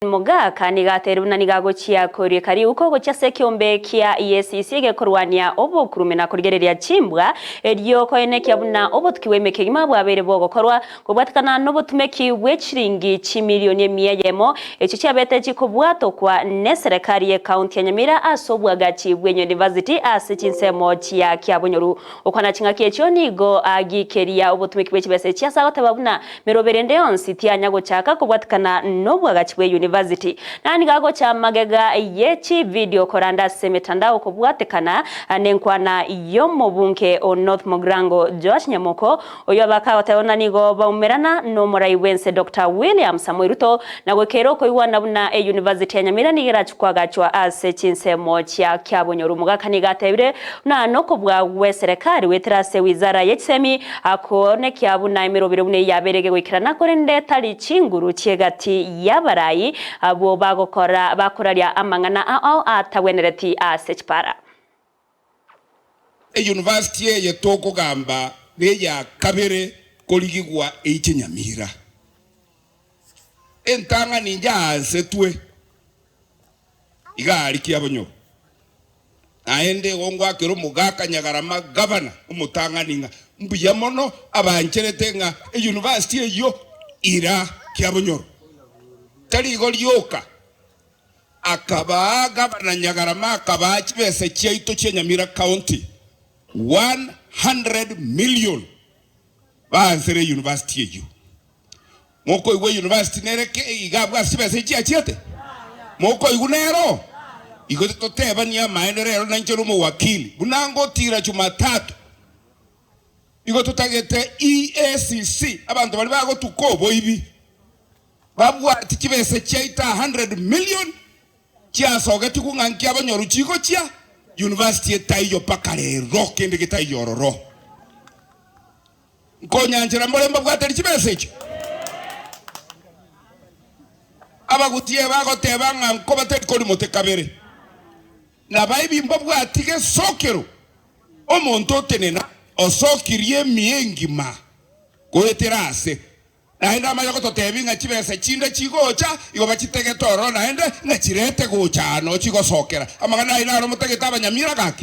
Mogaka nigo ateire buna nigo agochia korieka riuko gochia ase ekeombe kia EACC egekorwania obokurume na korigereria chimbwa, erio koenekia buna obotuki bw'emeke kegima bwabeire bogokorwa kobwatekana nobotumeki bwe chiringi chimilioni emia eyemo echio chiabete chikobwatokwa neserekari y'ecounty ya Nyamira ase obwagachi bw'enyunivasiti ase chinsemo chia Kiabonyoru. Gokwana ching'aki echio nigo agikeria obotumeki bwe chibesa echi ase agoteba buna Meroberi ende yonsi tianya gochaka kobwatikana nobwagachi bwe university. Na nigo agocha magega ye chividio koranda ase emetandao kobwatekana nenkwana y'omobunge o North Mugirango Joash Nyamoko oyio abakagoteba buna nigo baumerana nomorai bwense Doctor William Samoei Ruto na goikeera okoigwana buna euniversity ya Nyamira nigo erachi koagachwa ase chinsemo chia Kiabonyoru. Omogaka nigo atebire buna nokobua gweserekari goetera ase wizara ye chisemi Akonekia buna emerobero buna eyio yabeire egegoikerana, korende tari chinguru chi'egati y'abarai abwo bagokora bakoraria amang'ana ao atagwenereti ase chipara. Eyunivasiti eye tokogamba neya kabere korigigwa eiche Nyamira. Entang'ani njaansetwe iga aria Kiabonyoru. Naende igo ngoakera omogaka Nyagarama gavana omotang'ani ng'a mbuya mono abancherete ng'a eyunivasiti eyio ira Kiabonyoro. Tari igo rioka, akabaa gavana Nyagarama akabaa chibesa chiaito chia Nyamira County 100 million baansere eyunivasiti eyio. Mokoigwa eyunivasiti nere ke iga abwo ase chibesa echi chiachiete? Mokoigwa nero? Igo totebanie amaene rero nainche nomowakili buna ngotira Jumatatu. Igo totagete EACC abanto baria bagotuka oboibi babwati chibesa chiaito 100 million chiasogetigwe ng'a nkiabonyoru chigochia university etaiyo mpaka rero kende getaiyo ororo. Nkonyanchera mbore mbabwateri chibesa echio? Abagutie bagoteba ng'a nkobateri korimote kabere, nabaibi mbabwati gesokero. Omonto otenena osokirie emiya engima goetera ase, naende amanye gototebia ng'a chibesa chinde chigocha, igo bachitegete ororo naende ng'a chirete gocha ano chigosokera. Amang'ana ayio naro motagete abanyamira gaki?